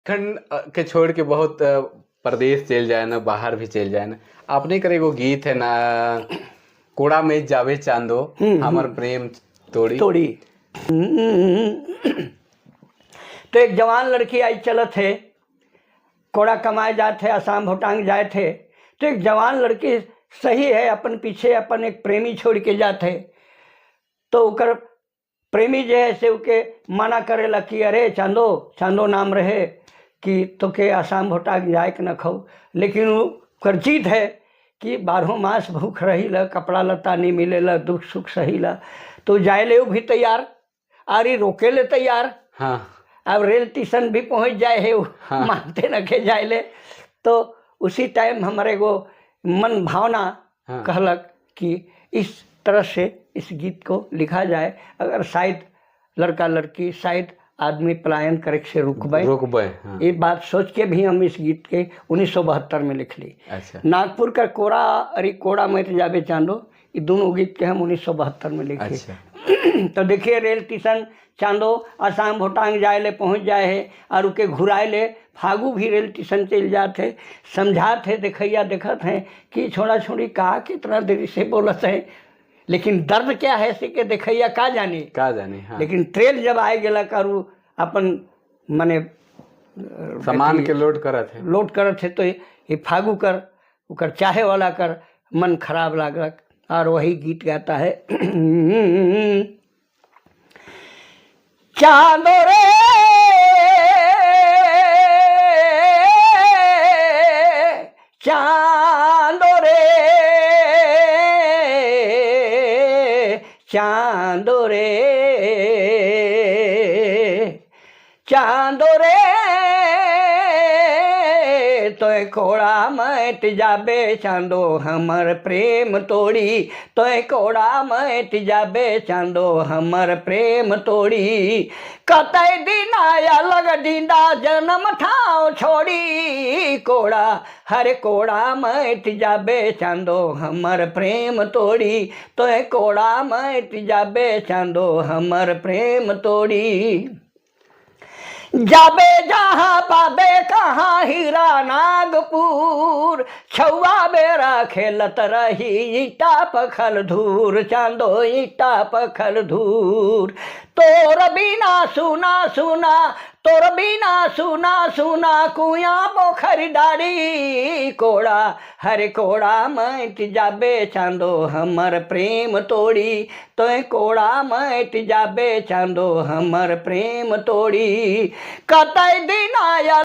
झारखंड के छोड़ के बहुत प्रदेश चल जाए ना, बाहर भी चल जाए ना। आपने कर एगो गीत है ना, कोड़ा में जावे चांदो हमर प्रेम तोड़ी। तोड़ी। तो एक जवान लड़की आई चलत है, कोड़ा कमाए जाते थे, आसाम भोटांग जाए थे। तो एक जवान लड़की सही है, अपन पीछे अपन एक प्रेमी छोड़ के जाते। तो ओकर प्रेमी जो है से ओके मना करेला कि अरे चांदो, चांदो नाम रहे, कि तोके आसाम भोटांग जाए के न खो। लेकिन ओकर जिद है कि बारहों मास भूख रही ला, कपड़ा लत्ता नहीं मिलेला, दुख सुख सही ला, तो जाए ले भी तैयार, आरी रोके ले तैयार। अब रेल स्टेशन भी पहुंच जाए है वो। मानते न के जाए ले। तो उसी टाइम हमारे को मन भावना कहलक कि इस तरह से इस गीत को लिखा जाए, अगर शायद लड़का लड़की, शायद आदमी पलायन करे से रुकबे। रुकबे, हाँ। ये बात सोच के भी हम इस गीत के 1972 में लिख ली। नागपुर का कोरा अरे कोड़ा में जाबे चांदो, ये दोनों गीत के हम 1972 में लिखे। तो देखिए, रेल स्टेशन चांदो आसाम भोटांग जाए ले पहुँच जाए है और उके घुराए ले फागू भी रेल स्टेशन चल जाते है, समझात है। देखैया देखत हैं कि छोड़ा छोड़ी का कितना देरी से बोलत है, लेकिन दर्द क्या है से के देखैया का जानी। का जाने, हाँ। लेकिन ट्रेन जब आए गेला करू अपन मने सामान के लोड करत है। लोड करत है, तो ये फागू कर ओकर चाहे वाला कर मन खराब लागलक और वही गीत गाता है, चांदो रे चांदो रे चांदो रे चांदो रे, तो कोड़ा मत जाबे चांदो हमर प्रेम तोड़ी, तो कोड़ा मत जाबे चांदो हमर प्रेम तोड़ी, कतई दिन अलग दिंदा जन्म ठाव छोड़ी, कोड़ा हर कोड़ा मत जाबे चांदो हमर प्रेम तोड़ी, तो कोड़ा मत जाबे चांदो हमर प्रेम तोड़ी, जाबे जहाँ पाबे कहाँ हीरा नागपुर, छुआ बेरा खेलत रही ईटा पखल धूर, चांदो ईटा पखल धूर, तोर बिना सुना सुना, तोर बिना सुना सुना कुया पोखर डारी, कोड़ा हर कोड़ा मत जाबे चांदो हमर प्रेम तोड़ी, तो कोड़ा मत जाबे चांदो हमर प्रेम तोड़ी, कतई दिन।